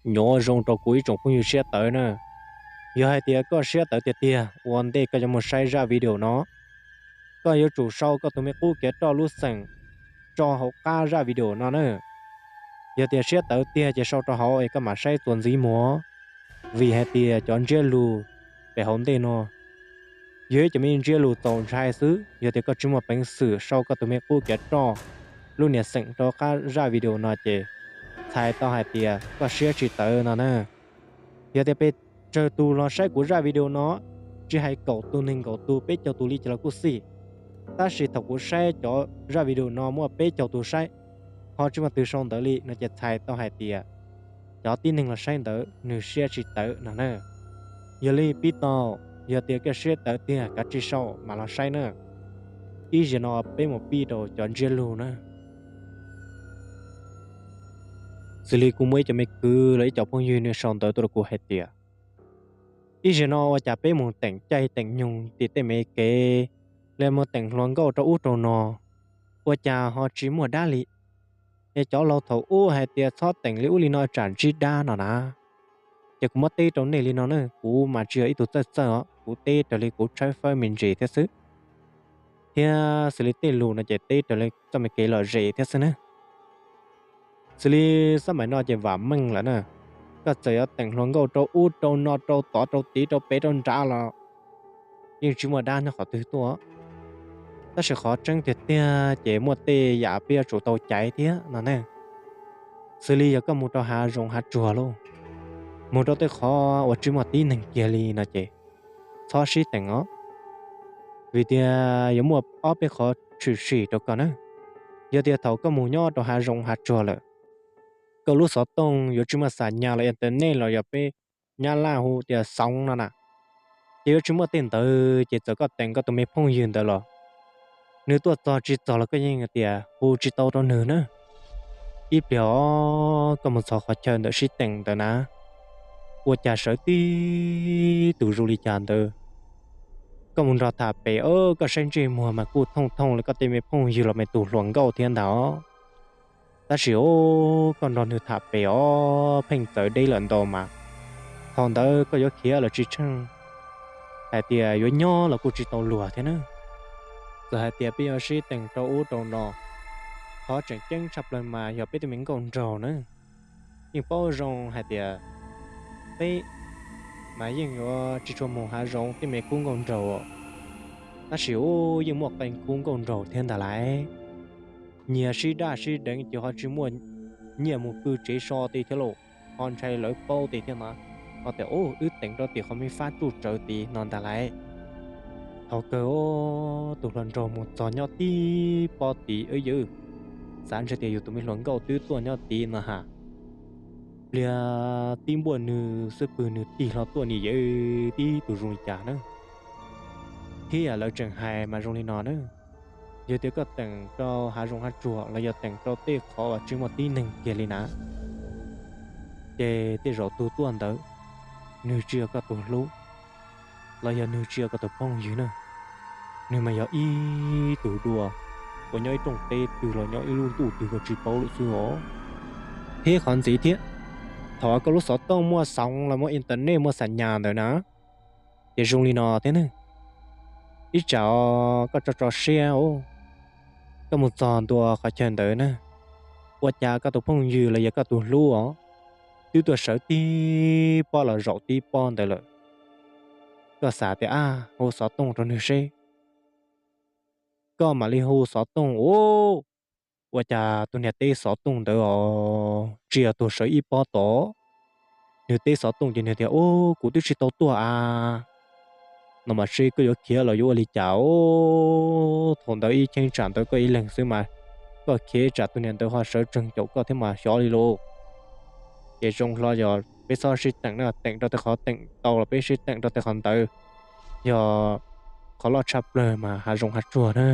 Nyob zoo rau kuv ib tsoom phooj ywg siab tawv na. Yog hais tias koj siab tawv tiag tiag, ua ntej koj yuav mus saib zaj video no, koj yuav tsum sau koj tus me qub kev roj lub xeem tso hauv qab zaj video no na. Yog tias siab tawv tiag ces sau rau hauv es koj mam saib txuas ntxiv mus, vim hais tias cov ntsiab lus pem hauv ntej no yog ib cov me ntsiab lus txaus ntshai xwb. Yog tias koj tsis muaj peev xwm sau koj tus me qub kev roj lub niam xeem rau qab zaj video no ces txhais tau hais tias koj siab tsis tawv no na. Yog tias pes tsawg tus los saib kuv zaj video no, tsis hais kaum tus, nees nkaum tus, peb caug tus li cas los kuj xij, tab sis thaum kuv saib cov zaj video no muaj peb caug tus saib, ho tsis muaj twg sau ntawv li no ces txhais tau hais tias cov tib neeg los saib ntawd nws siab tsis tawv no na. Yog li pib tau, yog tias koj siab tawv tiag kav tsij sau mam los saib na. Ib zaug no peb mus pib rau cov ntsiab lus na. Xws li kuv muaj ib cov me kwv los ib cov phooj ywg nws sau ntawv tuaj rau kuv hais tias, ib zaug no ua cas peb mus teem caij teem nyoog tim tej me kev, los mus teem hluas nkauj rau ub rau no, ua cas ho tsis muaj dab li. Es cov laus thaum ub hais tias txhob teem li ub li no tsam ntsib dab no na. Ces kuv muab teb rau nej li no na, kuv mas tsis yog ib tug txawj txawj os, kuv teb raws li kuv tshawb fawb me ntsis thiab xwb. Thiab xws li tej lus no ces teb raws li txoj me kev lom zem thiab xwb na. Xws li xab maim no ces vam meej lawm na, koj txawm yuav teem hluas nkauj rau ub rau no, rau tod rau tid, rau pem rau nrad los yeej tsis muaj dab nyob qhov twg tuaj. Tab sis qhov tseeb tiag tiag ces muaj tej yam peb yuav tsum tau caiv thiab no ne. Xws li yog koj mus rau hav zoov hav tsuag lauj, mus rau tej qhov uas tsis muaj tib neeg kiag li no ces txhob sib teem os, vim tias yuav muaj ob peb qhov tshwm sim rau koj na. Yog tias thaum koj mus nyob rau hav zoov hav tsuag lawm, koj lub xov tooj yuav tsis muaj xam nyas los internet los yog peb nyab laj hu tias xoov no na, ces yuav tsis muaj tej ntawd ces txawm koj teem koj tus me phooj ywg ntawd los nws tuaj txog tsis txog los koj yeej tias hu tsis tau rau nws na. Ib pliag os koj mus txog qhov chaw ntawm sib teem ntawd na, ua cas sawv tib tus zoo li cas ntawd, koj mus nrog tham pem os, koj saib ntsej muag mas kuj thooj thooj li koj tej me phooj ywg los me tus hluas nkauj thiab ntag os. Tab sis os koj nrog nws tham pem os pheej txawv deb lawm ntau mas, thaum ntawd koj yuav khiav los tsis tsheej, hais tias yuav nyob los kuj tsis tau luag thiab na. Txawm hais tias peb yuav sib teem rau ub rau no, qhov tseem ceeb tshaj plaws mas yog peb tej me nkauj nraug na. Yeej paub zoo hais tias peb mas yeej yuav tsis tshua mus hav zoov tej me khub nkauj nraug, tab sis os yeej muaj qee khub nkauj nraug thiab ntag lauj. Nyias sib daj sib deev ces ho tsis muaj nyiaj mus pw tsev so tej thiab lauj, ho ntshai lawv paub tej thiab mas, ho tias wb teem rau tim qhov me fab tsuj tsawv tid no ntag lauj. Thaum kawg os tus hluas nraug mus txog nyob tib pob tid yawg, xav ntshe tias yus tus me hluas nkauj twb tuaj nyob tid no ha. Pliag tib npuaj nws xwb pw nws tig hlo tuaj ni yawg, tib tus zoo li cas na. Thiab yam lawv tseem hais mas zoo li no na, yog tias koj teem rau hav zoov hav tsuag los yog teem rau tej qhov uas tsis muaj tib neeg kiag li na, ces tej zaum tus tuaj ntawd nws tsis yog koj tus hlub los yog nws tsis yog koj tus phooj ywg na, nws mas yog ib tug dua uas nyob ib rooj teb twg los nyob ib lub ntuj twg koj tsis paub lawm xwb os. Thiab qhov ntxiv thiab, thaum koj lub xov tooj muaj xoov los muaj internet muaj xam nyas ntawd na, ces zoo li no thiab ne. Ib tsam koj tso tso siab os, koj mus txog ntua qhov chaw ntawd na, ua cas koj tus phooj ywg los yog koj tus hlub os twb tuaj sawv tib pob los zaum tib pob ntawd lawm. Koj xav tias ab hu xov tooj rau nws seb, koj mam li hu xov tooj os, ua cas tus niag teb xov tooj ntawd os tsis yog tus sawv ib pob tod. Nws teb xov tooj ces nws tias ub kuv twb tsis tau tuaj a, no mas seb koj yuav khiav los yuav ua li cas os. Thaum ntawd ib cheeb tsam ntawd koj ib leeg xwb mas, koj khiav tsam tus niag ntawd ho sawv tsees caum koj thiab mas xyov li lauj. Ces zoo hlo yog peb txhob sib teem na, teem rau tej qhov teem tau los peb sib teem rau tej qhov ntawd, yog qhov loj tshaj plaws mas hav zoov hav tsuag na.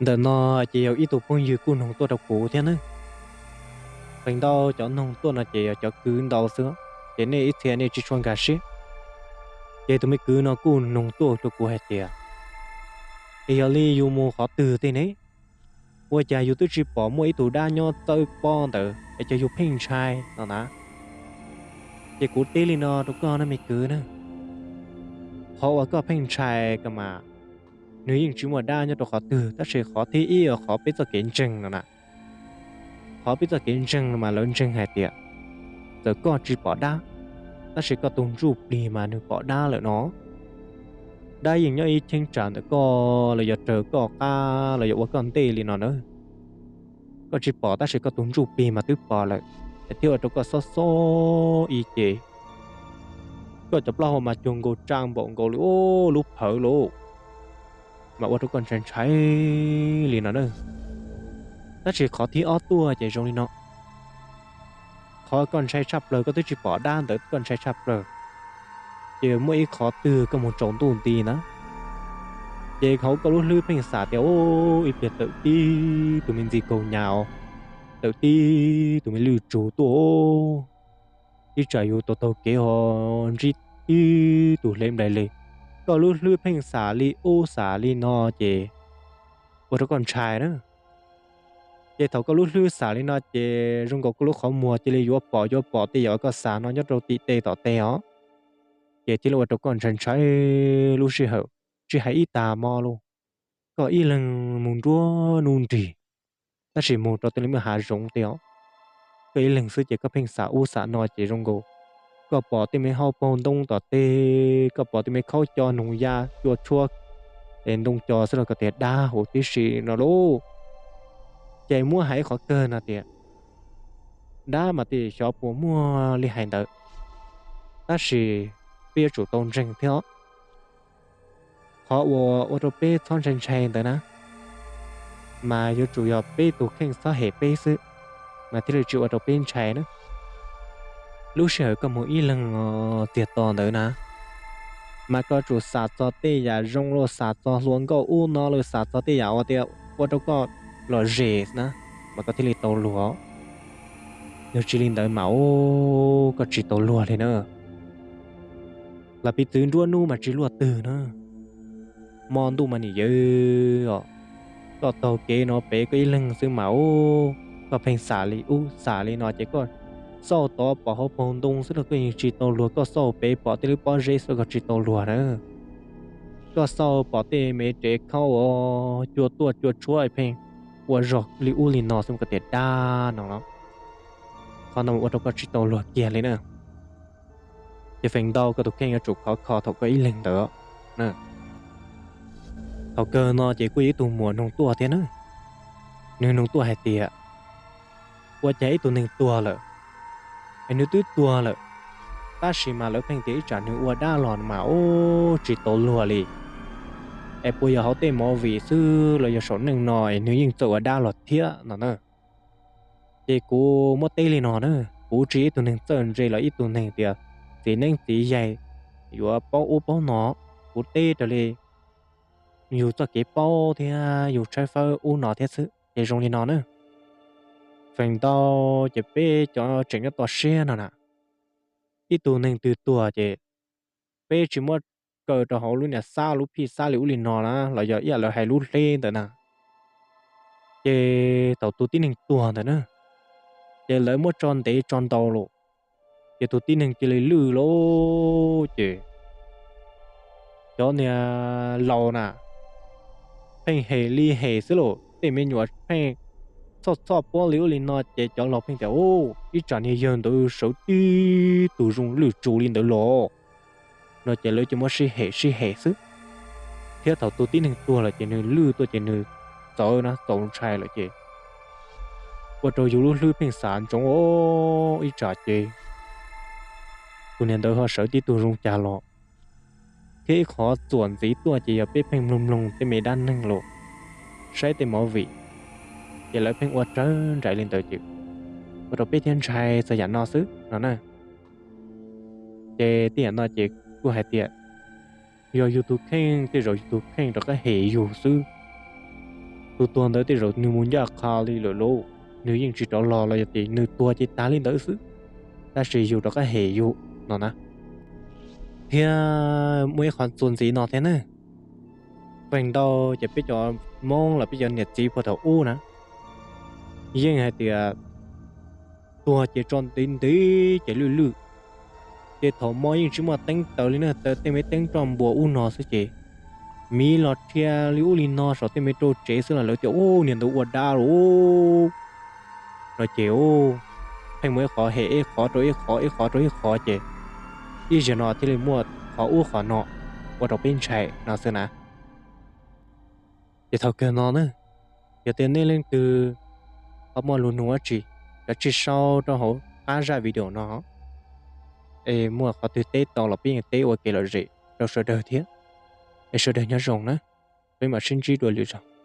Ntawm no ces yog ib tug phooj ywg kuj noog tuaj rau kuv thiab na. Qee ntau cov noog tuaj no ces yog cov kwv ntau xwb, ces nej ib txhia nej tsis tshua nkag siab. Ces tus me kwv no kuj noog tuaj rau kuv hais tias, es yog li yus mus qhov twg tej ne? Ua cas yus twb tsis pom muaj ib tug dab nyob txawb pob ntawd es cas yus pheej ntshai no na. Ces kuv teb li no rau koj na me kwv na, qhov uas koj pheej ntshai ko mas nws yeej tsis muaj dab nyob rau qhov twg, tab sis qhov thib ib uas qhov peb txoj kev ntseeg no na. Qhov peb txoj kev ntseeg no mas lawv ntseeg hais tias txawm koj tsis pom dab, tab sis koj tus ntsuj plig mas nws pom dab lawm no. Dab yeej nyob ib cheeb tsam ntawm koj los yog raws koj qab los yog ua koj ntej li no na. Koj tsis pom tab sis koj tus ntsuj plig mas twb pom lawm, es thiaj ua rau koj xob xob ib ce. Koj cov plaub hau mas cuag nkaus tsa npaum nkaus li lub phawv lauj, mas ua rau koj ntshai ntshai li no na. Tab sis qhov thib ob tuaj ces zoo li no. Qhov koj ntshai tshaj plaws, koj twb tsis pom dab ntawd koj ntshai tshaj plaws, ces muaj ib qhov twg koj mus tsaus ntuj nti na, ces hauv koj lub hlwb pheej xav tias, ib pliag tawm tib tus me ntxi kaug nyav, tawm tib tus me lwj tsug tuaj, ib tsam yus tau taug kev ho ntsib tib tus hle nplai li. Koj lub hlwb pheej xav li ub xav li no ces ua rau koj ntshai na. Ces thaum koj lub hlwb xav li no ces zoo nkaus koj lub qhov muag cia li yuav pom yuav pom tej yam koj xav no nyob rau tim tej tom tej os. Ces thiaj li ua rau koj ntshai ntshai lub sij hawm, tsis hais ib tag hmo lauj. Koj ib leeg mus nruab nuj nrig, tab sis mus rau tej li muaj hav zoov tej os, koj ib leeg xwb ces koj pheej xav ub xav no ces zoo nkaus koj pom tej me hauv paug ntoo tom tej, koj pom tej me khaub co noog ya cua tshuab es ntoo co xwb los koj tias dab huv tib si no lauj. Ces muab hais qhov kawg no tias dab mas tej xyov puas muaj li hais ntawd, tab sis peb yuav tsum tau ntseeg thiab os. Qhov uas ua rau peb txhob ntshai ntshai ntawd na, mas yuav tsum yog peb tus kheej txhob hem peb xwb, mas thiaj li tsis ua rau peb ntshai na. Lub sij hawm koj mus ib leeg txiag to ntawd na, mas koj tsum xav txog tej yam zoo los xav txog hluas nkauj ub no los xav txog tej yam uas tias ua rau koj lom zem na, mas koj thiaj li tau luag. Yog tsis li ntawd mas ub, koj tsis tau luag li na. Los piv txwv nruab nub mas tsis luaj twg na, hmo ntuj mas nim yawv os, koj taug kev no pem koj ib leeg xwb mas ub, koj pheej xav li ub xav li no ces koj xauj tod pom hauv paug ntoo xwb los koj yeej tsis tau luag, koj xauj pem pom tej lub pob zeb xwb los koj tsis tau luag na. Koj xauj pom tej me rev khaub uas cua tuaj cua tshuab pheej ua zog li ub li no xwb koj tias dab no los, qhov no ua rau koj tsis tau luag kiag li na. Ces feem ntau koj tus kheej yuav tsum khov kho thaum koj ib leeg ntawd. Thaum kawg no ces kuj yog ib tug muam noog tuaj thiab na. Nws noog tuaj hais tias, ua cas ib tug neeg tuag lawm, es nws twb tuag lawm, tab sis mas lawv pheej tias ib tsam nws ua dab los mas ub tsis tau luag li. Es puas yog hauv tej movie xwb los yog saum neej no es nws yeej txawj ua dab los thiab no na. Ces kuv muab teb li no na, kuv tsis yog ib tug neeg txawj ntse los ib tug neeg tias txiv neeb txiv yaig yuav paub ub paub no, kuv teb raws li yus txoj kev paub thiab yus tshawb fawb ub no thiab xwb ces zoo li no na. Feem ntau ces peb cov tseem nyob toj siab no na, ib tug neeg twg tuag ces peb tsis muab kaw rau hauv lub niag xab lub phij xab li ub li no na los yog ib yam lawv hais lub hleb ntawd na. Ces thaum tus tib neeg tuag ntawd na, ces lawv muab tso ntev tso ntau lawm, ces tus tib neeg cia li lwj lawm ces cov niag laus na pheej hem li hem xwb lauj, tej me nyuam pheej txhoj txhoj pob li ub li no ces cov laus pheej tias, ub, ib tsam niag yawg ntawd sawv tib tug zoo lwj tsus li ntawd los no ces lawv cia muab sib hem sib hem xwb. Thiab thaum tus tib neeg tuag lawm ces nws lwj tuaj ces nws txawv na txaus ntshai lawm ces ua rau yus lub hlwb pheej xav ntsoov, ib tsam ces tus niag ntawd ho sawv tib tug zoo cas los. Thiab ib qhov txuas ntxiv tuaj ces yog peb pheej mloog mloog tej me dab neeg los saib tej movie, ces lawv pheej ua rawv nraim li ntawd ces ua rau peb thiaj ntshai txog yam no xwb no na. Ces tej yam no ces kuj hais tias yog yus tus kheej, tej zaum yus tus kheej rov qab hem yus xwb. Tus tuag ntawd tej zaum nws mus ncaj qha li lawm lauj, nws yeej tsis rov los los yog tias nws tuag ces tag li ntawd xwb, tab sis yus rov qab hem yus no na. Thiab muaj ib qhov txuas ntxiv no thiab na, feem ntau ces peb cov Hmoob los peb cov niam txiv puag thaum ub na, yeej hais tias tuag ces tso ntiv ntiv ces lwj lwj. Ces thaum mo yeej tsis muaj teeb taws li na, taws tej me teeb roj npuas ub no xwb ces miv los rhia li ub li no saum tej me rau tsev xwb los lawv tias ub niag ntawd ua dab lawm no ces ub, pheej mus ib qhov hem ib qhov rau ib qhov, ib qhov rau ib qhov ces ib zaug no thiaj li muaj qhov ub qhov no ua rau peb ntshai no xwb na. Ces thaum kawg no na, yog tias nej leej twg ho muaj lus nug dab tsi, kav tsij sau rau hauv qab zaj video no, es muaj qhov twg teb tau los peb yeej teb ua kev lom zem rau sawv daws thiab. Es sawv daws nyob zoo na, peb mam sib ntsib dua lwm zaus.